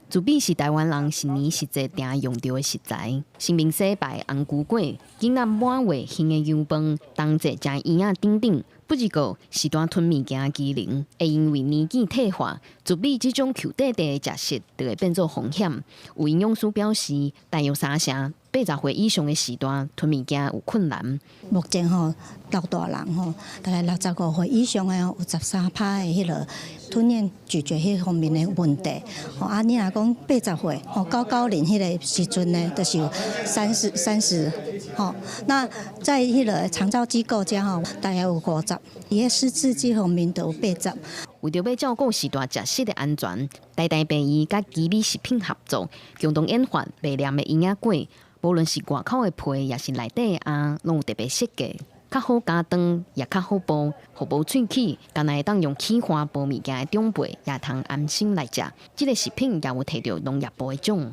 苎米是台灣人一年四季定用著的食材。清明節拜紅龜粿，囡仔滿月還的油飯，冬節食圓仔等等。不過，序大吞物件機能會因為年紀退化，苎米這種 Q 塊塊的食食就會變做風險。有營養師表示，大約三成80歲以上的序大吞物件有困難。目前吼，老大人吼，大概65歲以上的有13%的彼个吞嚥咀嚼彼方面的問題。吼啊，你若講80歲吼高高齡彼个時陣呢，就是有30吼。那在彼个長照機構遮吼，大概有50，伊个失智這方面就有80。為著欲照顧序大食食的安全，台大病院佮奇美食品合作，共同研發袂黏的營養粿。無論是外口的皮，抑是內底的餡，攏有特別設計，較好加糖，也較好剝，予無喙齒，干焦會當用起花剝物件的長輩，也通安心來食。這个食品也有提著農業部的獎。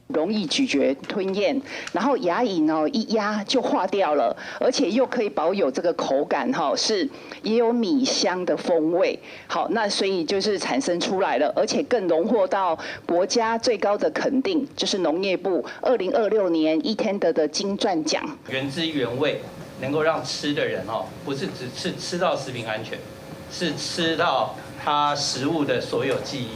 容易咀嚼吞嚥，然後牙齦哦一壓就化掉了，而且又可以保有這個口感哈，是也有米香的風味。好，那所以就是產生出來了，而且更榮獲到國家最高的肯定，就是農業部2026年 eTender 的金鑽獎。原汁原味，能夠讓吃的人哦，不是只吃吃到食品安全，是吃到他食物的所有記憶。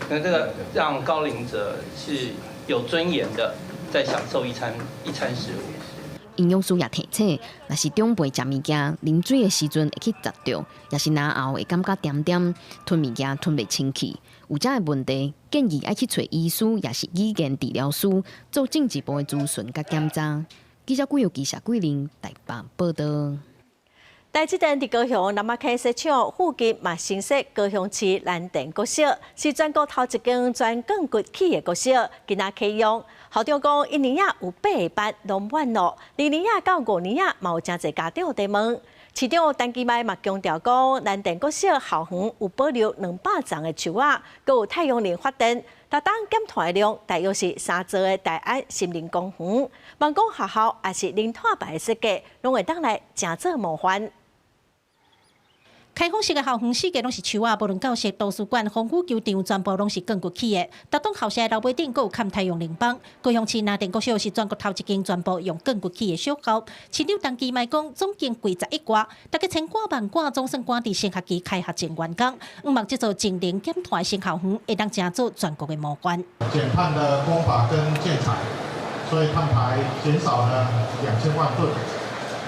那這個讓高齡者是有尊嚴的在享受一餐一餐食物。營養師也提醒，若是長輩食物件、啉水的時陣會去砸著，抑是咽喉會感覺恬恬，吞物件吞袂清氣，有這的問題，建議愛去揣醫師，抑是語言治療師做進一步的諮詢佮檢查。記者郭玉記、謝桂玲台北報導。台積電佇高雄南仔坑設廠附近嘛，新設高雄市南電國小，是全國頭一間全鋼骨起的國小，今仔啟用。校長講，一年仔有八个班攏滿咯，二年仔到五年仔嘛有誠濟家長佇問。市長陳其邁嘛強調講，南電國小校園有保留200叢的樹仔，閣有太陽能發電，逐冬減碳的量大約是三座的大安森林公園。望講學校抑是零碳排的設計，攏會當來誠做模範。開放式的校園四界攏是樹仔，無論教室、圖書館、風雨球場，全部攏是鋼骨起的。逐棟校舍的樓尾頂閣有崁太陽能板。高雄市南電國小是全國頭一間全部用鋼骨起的小校。市長陳其邁講，總經費10億外，大概千掛萬掛，總算趕佇新學期開學前完工。向望這座淨零減碳的新校園，會當成做全國的模範。減碳的工法跟建材，所以碳排減少了2000萬噸。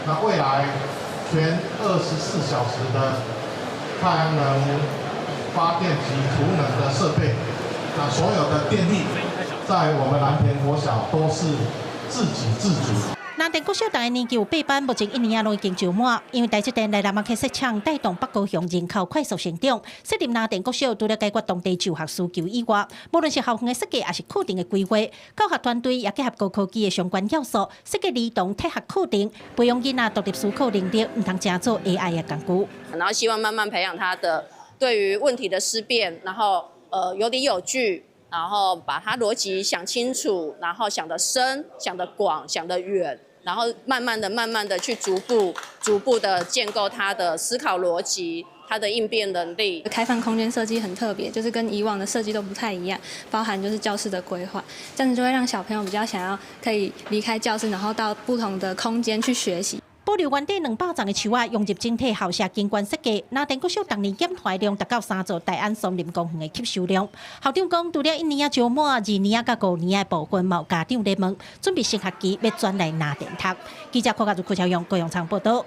那未來全24小時的太陽能發電及儲能的設備，那所有的電力在我們南田國小都是自給自足。南電國小逐个年級有八班，目前一年仔攏已經就滿。因為台積電來南仔坑設廠，帶動北高雄人口快速成長。設立南電國小，除了解決當地就學需求以外，無論是校園的設計，抑是課程的規劃，教學團隊也結合高科技的相關要素，設計兒童體學課程，培養囡仔獨立思考能力，毋通成做 AI 的工具。然後希望慢慢培養他的對於問題的思辨，然後有理有據，然後把他邏輯想清楚，然後想得深、想得廣、想得遠，然後慢慢的、慢慢的去逐步、逐步的建構他的思考邏輯。他的應變能力。開放空間設計很特別，就是跟以往的設計都不太一樣，包含就是教室的規劃，這樣子就會讓小朋友比較想要可以離開教室，然後到不同的空間去學習。保留原底200叢的樹仔，融入整體校舍景觀設計。林田國小逐年減排量達到3座大安森林公園的吸收量。校長講，除了一年仔招滿，二年仔佮五年仔的部分，嘛有家長咧問，準備新學期欲轉來林田讀。記者柯家如、柯超勇、高陽昌報道。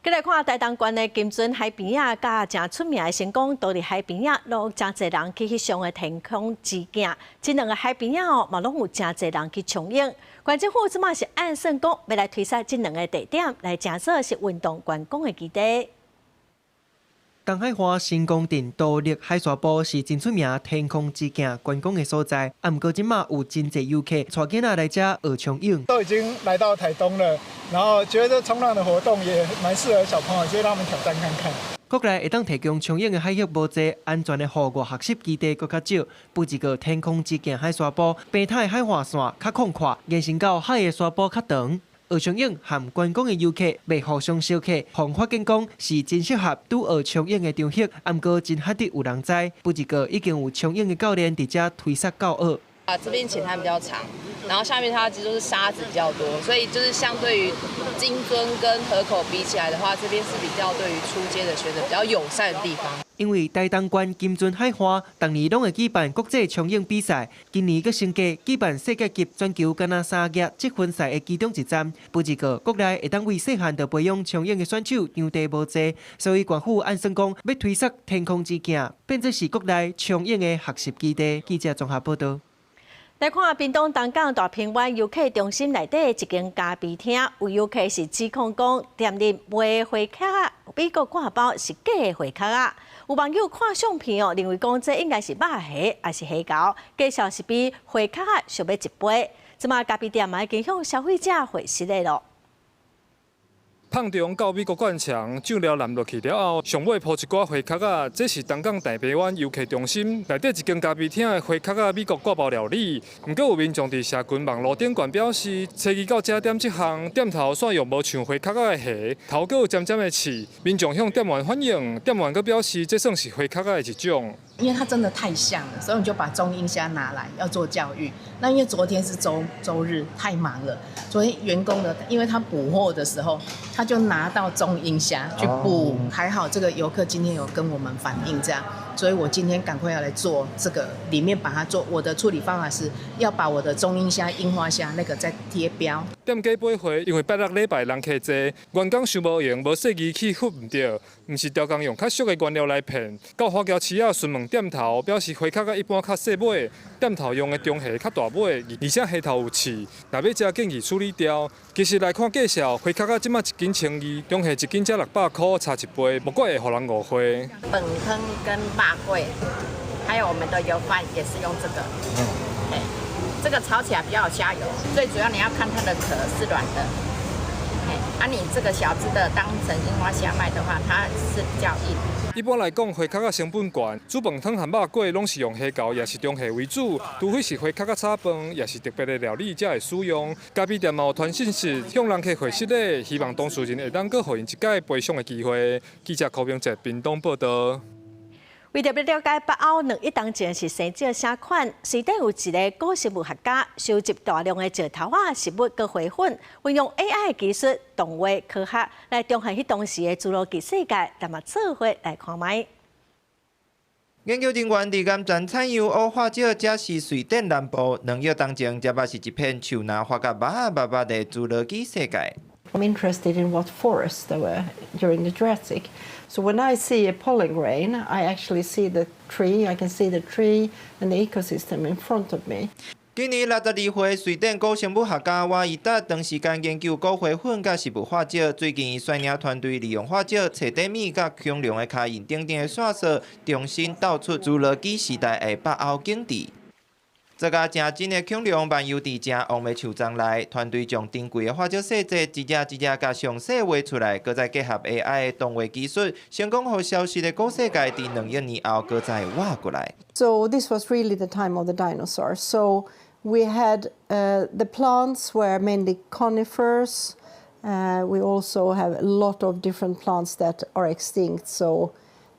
繼來看台東縣的金樽海邊仔，佮誠出名的成功都佇海邊仔，攏誠濟人去翕相的天空之鏡。這兩个海邊仔哦，嘛攏有誠濟人去衝泳。縣政府這馬是按算講，欲來推捒這兩个地點來成做是運動觀光的基地。東海岸成功鎮都歷海沙埔是真出名天空之鏡觀光的所在，啊，毋過這馬有真濟遊客帶囡仔來遮學衝泳。都已經來到台東了，然後覺得衝浪的活動也蠻適合小朋友，就讓他們挑戰看看。國內會當提供衝泳的海域無濟，安全的戶外學習基地閣較少。不一個天空之鏡海沙埔，平坦的海岸線較廣闊，延伸到海的沙埔較長。學衝泳和觀光的遊客袂互相相克，予人發現講是真適合拄學衝泳的場域。毋過真罕得有人知，不過已經有衝泳的教練佇遮推捒教學。啊，這邊淺灘比較長，然後下面它其實都是沙子比較多，所以就是相對於金樽跟河口比起來的話，這邊是比較對於初階的學生比較友善的地方。因為台東縣金樽海岸逐年攏會舉辦國際衝泳比賽，今年閣升格舉辦世界級全球敢若三額積分賽的其中一站。不過國內會當為細漢就培養衝泳的選手場地無濟，所以縣府按算講欲推捒天空之鏡，變做是國內衝泳的學習基地。記者綜合報道。來看屏東東港大平灣遊客中心內底一間咖啡廳，有遊客是指控講店裡賣花殼仔，美國割包是假的花殼仔。有網友看相片哦，認為講這應該是肉蝦抑是蝦猴，價數是比花殼仔俗欲一倍。這馬咖啡店嘛已經向消費者回實的囉。胖中到美國灌腸，醬料淋落去了後，上尾鋪一寡花殼仔，這是東港大平灣遊客中心內底一間咖啡廳的花殼仔美國割包料理。毋過有民眾佇社群網路頂懸表示，初二到這點這項店頭煞用無像花殼仔的蝦，頭閣有尖尖的刺。民眾向店員反映，店員閣表示這算是花殼仔的一種。因為它真的太像了，所以我們就把中英蝦拿來要做教育。那因為昨天是週週日，太忙了。昨天員工呢，因為他補貨的時候，他就拿到中英蝦去補。還好這個遊客今天有跟我們反映這樣，所以我今天趕快要來做這個，裡面把它做。我的處理方法是要把我的中英蝦、櫻花蝦那個再貼標。店家買貨，因為拜六禮拜人客濟，員工傷無閒，無細儀去翕毋著，毋是刁工用較俗的原料來騙。到花橋市仔詢問店頭，表示花殼仔一般較細尾，店頭用的中蝦較大尾，而且蝦頭有刺，若欲食建議處理掉。其實來看價數，花殼仔這馬一斤1200，中蝦一斤才600箍，差一倍，莫怪會予人誤會。飯湯跟肉粿，還有我們的油飯也是用這個。這個炒起來比較有蝦油，最主要你要看它的殼是軟的。啊，你這個小隻的當成櫻花蝦賣的話，它是比較硬。一般來講，花殼仔成本懸，煮飯湯和肉粿攏是用蝦猴，抑是中蝦為主。除非是花殼仔炒飯，抑是特別的料理才會使用。咖啡店嘛有傳信息向人客回實禮，希望當事人會當閣予𪜶一擺賠償的機會。記者柯明哲屏東報道。為著欲了解北歐兩億冬前是生做啥款，瑞典有一个古生物學家收集大量的石頭仔、植物佮花粉，運用 AI 技術、動畫科學來重現彼當時的侏羅紀世界，咱嘛做伙來看覓。研究人員佇岩層採樣烏化石，這是瑞典南部2億冬前，這捌是一片樹林發甲密密麻麻的侏羅紀世界。 I'm interested in what forests there were during the Jurassic. So when I see a pollen grain, I actually see the tree, I can see the tree and the ecosystem in front of me. 今年62歲，瑞典古生物學家瓦伊達長時間研究古花粉佮植物化石。最近，伊率領團隊利用化石、揣短物佮恐龍的跤印等等的線索，重新導出侏羅紀時代的北歐景致。這個誠真的恐龍漫遊佇誠旺的樹叢內，團隊將珍貴的化石細節一隻一隻共詳細畫出來，閣再結合 AI 的動畫技術，成功予消失的古世界佇2億年後閣再活過來。 So this was really the time of the dinosaurs. So we had the plants were mainly conifers. We also have a lot of different plants that are extinct. So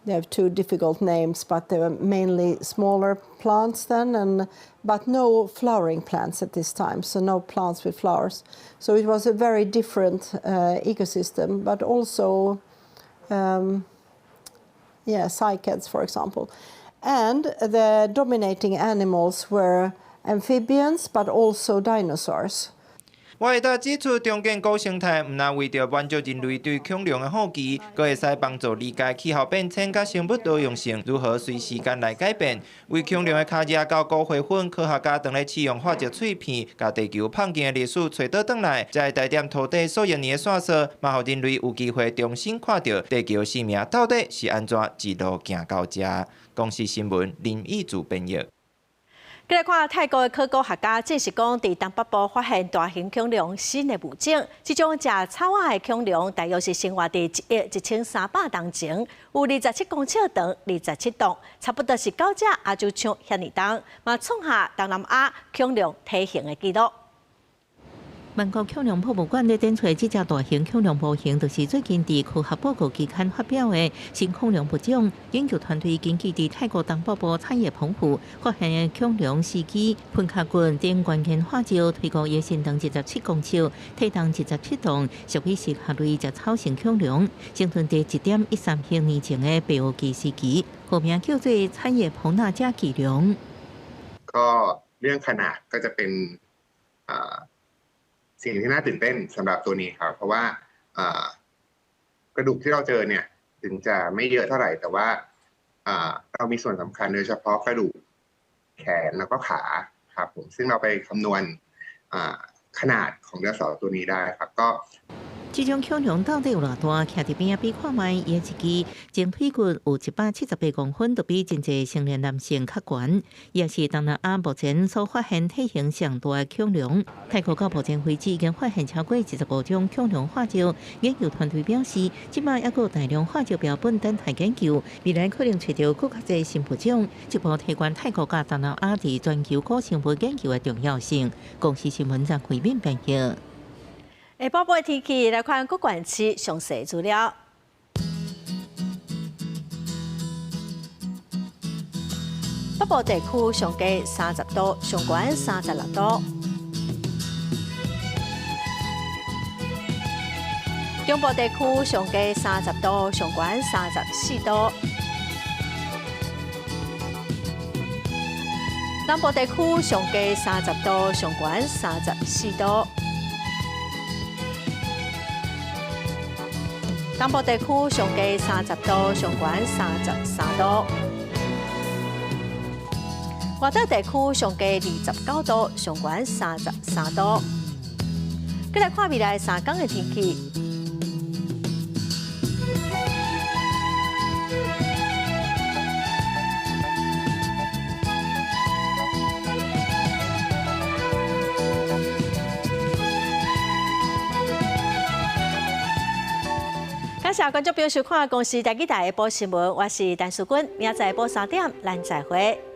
they have two difficult names, but they were mainly smaller plants then, and but no flowering plants at this time, so no plants with flowers. So it was a very different ecosystem, but also, yeah, cycads, for example. And the dominating animals were amphibians, but also dinosaurs. 我會當指出，重建古生態，毋但為著滿足人類對恐龍的好奇，閣會使幫助理解氣候變遷佮生物多樣性如何隨時間來改變。為恐龍的跤跡到骨灰粉，科學家當咧試用化石碎片，共地球胖近的歷史揣倒轉來，這個台點塗底數億年的線索，嘛予人類有機會重新看著地球生命到底是按怎一路行到遮。公視新聞林義祖編譯。過來看泰國的考古學家證實講，佇東北部發現大型恐龍新的物種，這種食草仔的恐龍大約是生活佇1億1300年前，有27公尺長，27噸，差不多是九隻亞洲象遐爾重，嘛創下東南亞恐龍體型的紀錄。曼谷恐龍博物館咧展出這隻大型恐龍模型，就是最近佇科學報告期刊發表的新恐龍物種。研究團隊根據佇泰國東北部產業豐富發現的恐龍屍體、噴殼骨等關鍵化石，推估伊身長27公尺，體重27噸，屬於適合類食草性恐龍，生存佇1.13億年前的白堊紀時期，學名叫做產業膨納者巨龍。 ก็เรื่องขนาดก็จะเป็นสิ่งที่น่าตื่นเต้นสำหรับตัวนี้ครับเพราะว่ากระดูกที่เราเจอเนี่ยถึงจะไม่เยอะเท่าไหร่แต่ว่าเรามีส่วนสำคัญโดยเฉพาะกระดูกแขนแล้วก็ขาครับผมซึ่งเราไปคำนวณขนาดของไดโนเสาร์ตัวนี้ได้ครับก็ 這種恐龍到底有偌大？徛佇邊仔比看覓，伊的一支前腿骨有178公分，就比真濟成年男性較懸。也是東南亞目前所發現體型上大的恐龍。泰國到目前為止已經發現超過25種恐龍化石。研究團隊表示，這擺猶閣有大量化石標本等待研究，未來可能揣著閣較濟新物種，進一步提懸泰國佮東南亞佇全球古生物研究的重要性。公視新聞張惠敏編譯。下晡晡的天氣來看各縣市詳細資料。北部地區上低30度，上懸36度。中部地區上低30度，上懸34度。南部地區上低30度，上懸34度。東部地區上低30度，上懸33度。外島地區上低29度，上懸33度。閣來看未來3天的天氣。感謝觀眾朋友收看《公視台語台》下晡新聞，我是陳淑君，明仔載下晡3點，咱再會。